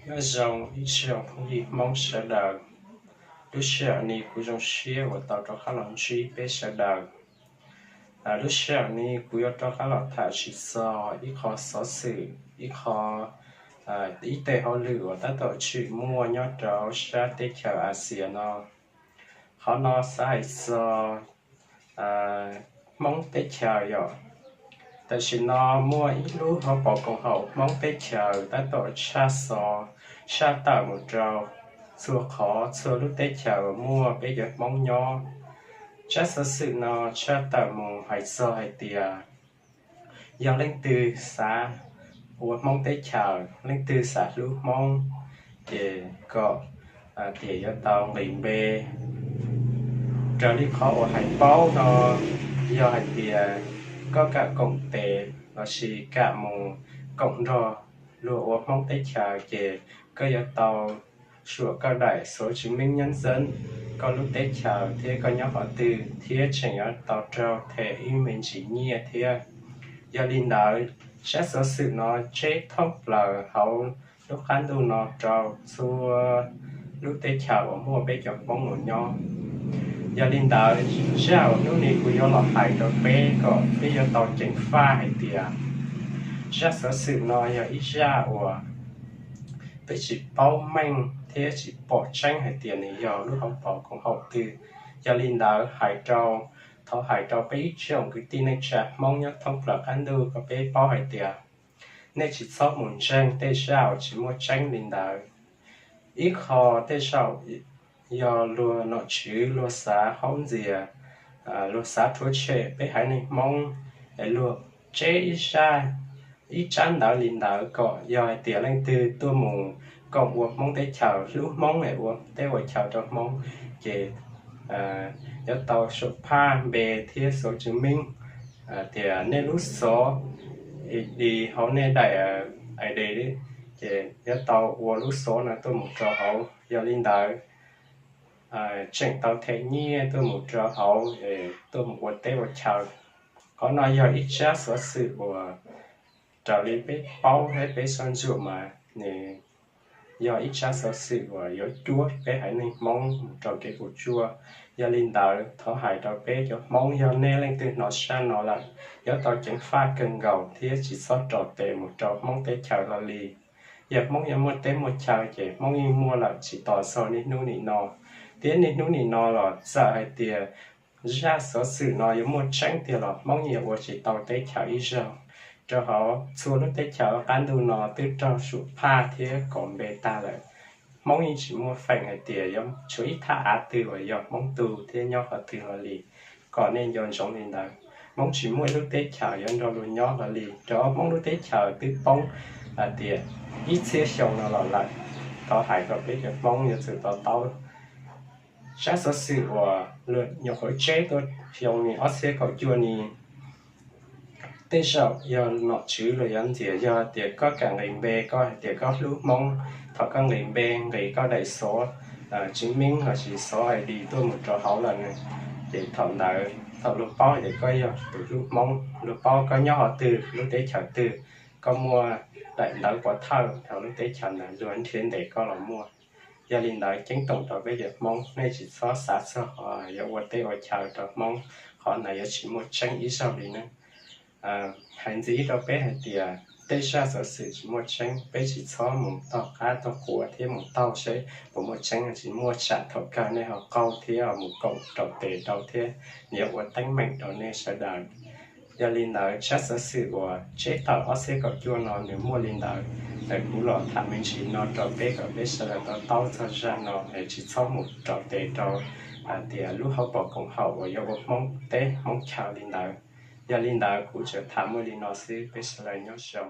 Nyob zoo ib tsoom phooj ywg Hmoob sawv daws. Lub sij hawm no kuv zoo siab uas tau rov qab los ntsib peb sawv daws. Lub sij hawm no kuv yuav rov qab los tham txog ib qho xov xwm, ib qho, ib tej hauj lwm uas tab tom tshwm muaj nyob rau sab teb chaws Axias no. Qhov no xav hais txog Hmoob teb chaws yom. Tam sim no muaj ib lub hauv paus koom haum Hmoob teb chaws tab tom tshaj xov, tshaj tawm mus rau txhua qhov txhua lub teb chaws uas muaj peb cov Hmoob nyob. Tsab xov xwm no tshaj tawm mus hais txog hais tias yog leej twg xav ua Hmoob teb chaws, leej twg xav hlub Hmoob, ces kom tias yuav tau nqis npe. Raws li qhov uas hais paub no, yog hais tias koj kam koom tes lossis kam mus koom nrog luag ua Hmoob teb chaws ces koj yuav tau suam koj daim số chứng minh nhân dân, koj lub teb chaws thiab koj nyob qhov twg, thiab tseem yuav tau raug them ib me ntsis nyiaj thiab. Yog li ntawd, sab xov xwm no tseb thoob plaws hauv lub qab ntuj no rau txhua lub teb chaws uas muaj peb cov Hmoob mus nyob. Yog li ntawd, zaj uas hnub no kuv yuav los hais rau peb kom peb yuav tau ceev faj hais tias zaj xov xwm no yog ib zaj uas peb tsis paub meej thiab tsis pom tseeb hais tias nws yog lub hauv paus koom haum twg. Yog li ntawd hais rau, thov hais rau peb ib tsoom kwv tij neej tsa Hmoob nyob thoob plaws qab ntuj kom peb paub hais tias nej tsis txhob mus ntseeg tej zaj uas tsis muaj tseeb li ntawd. Ib qho tej zaum yog luag nom tswv luag xav haub ntxias, luag xav rhuav tshem peb haiv neeg Hmoob, es luag tseb ib zaj, ib tsab ntawv li ntawd kom yog hais tias leej twg tuaj mus koom ua Hmoob teb chaws, hlub Hmoob es ua teb ua chaws rau Hmoob, ces yuav tau suam phaj npe thiab số chứng minh, tias nej lub xov ID hauv nej daim ID, ces yuav tau ua lub xov no tuaj mus rau hauv. Yog li ntawd, tseem tau them nyiaj tuaj mus rau hauv, tuaj mus ua teb ua chaw. Qhov no yog ib tsab xov xwm uas raws li peb paub thiab peb soj ntsuam mas nws yog ib tsab xov xwm uas yuav cuab peb haiv neeg Hmoob mus rau kev puas tsuaj. Yog li ntawd, thov hais rau peb cov Hmoob, yog nej leej twg hnov zaj no lawm, yuav tau ceev faj kawg nkaus thiab tsis txhob rau tes mus rau Hmoob teb chaws hlo li. Yog Hmoob yuav muaj teb muaj chaw ces Hmoob yeej muaj lawm tsis tos txog niaj hnub nim no. Thiab niaj hnub nim no los txawm hais tias zaj xov xwm no yuav muaj tseeb tiag los Hmoob yeej yuav ua tsis tau teb chaws ib zaug, rau qhov txhua lub teb chaws qab ntuj no twb raug suam phaj thiab kov npe tag lawm. Hmoob yeej tsis muaj feem hais tias yuav tshuav ib thaj av twg uas yog Hmoob tug thiab nyob qhov twg hlo li. Kom nej nco ntsoov li ntawd, Hmoob tsis muaj ib lub teb chaws yuav nrog luag nyob hlo li, rau qhov Hmoob lub teb chaws twb poob hais tias ib txhiab xyoo no los lawm. Thov hais kom peb cov Hmoob yuav tsum to taub. Tsab xov xwm uas luag nyuam qhuav tseb tuaj xyoo ni ob txhiab kaum cuaj ni, tej zaum yog nom tswv luag yuav ntxias, yog tias koj kam nqis npe, koj hais tias koj hlub Hmoob, thaum koj nqis npe, nqis koj daim xov chứng minh lossis xov ID tuaj mus rau hauv lawm ne, ces thaum ntawd thaum luag paub tias koj yog tus hlub Hmoob, luag paub koj nyob qhov twg, lub teb chaws twg, koj muaj daim ntawv pov thawj hauv lub teb chaws ntawd, luag nrhiav ntes koj los muaj. Yog li ntawd, ceeb toom rau peb cov Hmoob, nej tsis txhob xav txog qhov yuav ua teb ua chaw rau Hmoob, qhov ntawd yuav tsis muaj tseeb ib zaug li na. Hais ntxiv rau peb hais tias tej zaj xov xwm tsis muaj tseeb, peb tsis txhob mus taug qab taug quav thiab mus taug seb puas muaj tseeb, tsis muaj tsam thaum kawg nej ho qaug thiab mus koom rau tes rau thiab, nws yuav ua teeb meem rau nej sawv daws. Yog li ntawd, tsab xov xwm uas tseb tawm ob txhiab kaum cuaj no nws muaj li ntawd. Ntawm kuv los tham me ntsis no rau peb kom peb sawv daws to taub txog zaj no es tsis txhob mus rau tes rau hais tias lub hauv paus koom haum uas yuav ua Hmoob teb Hmoob chaw li ntawd. Yog li ntawd, kuv tsuas tham muaj li no xwb, peb sawv daws nyob zoo.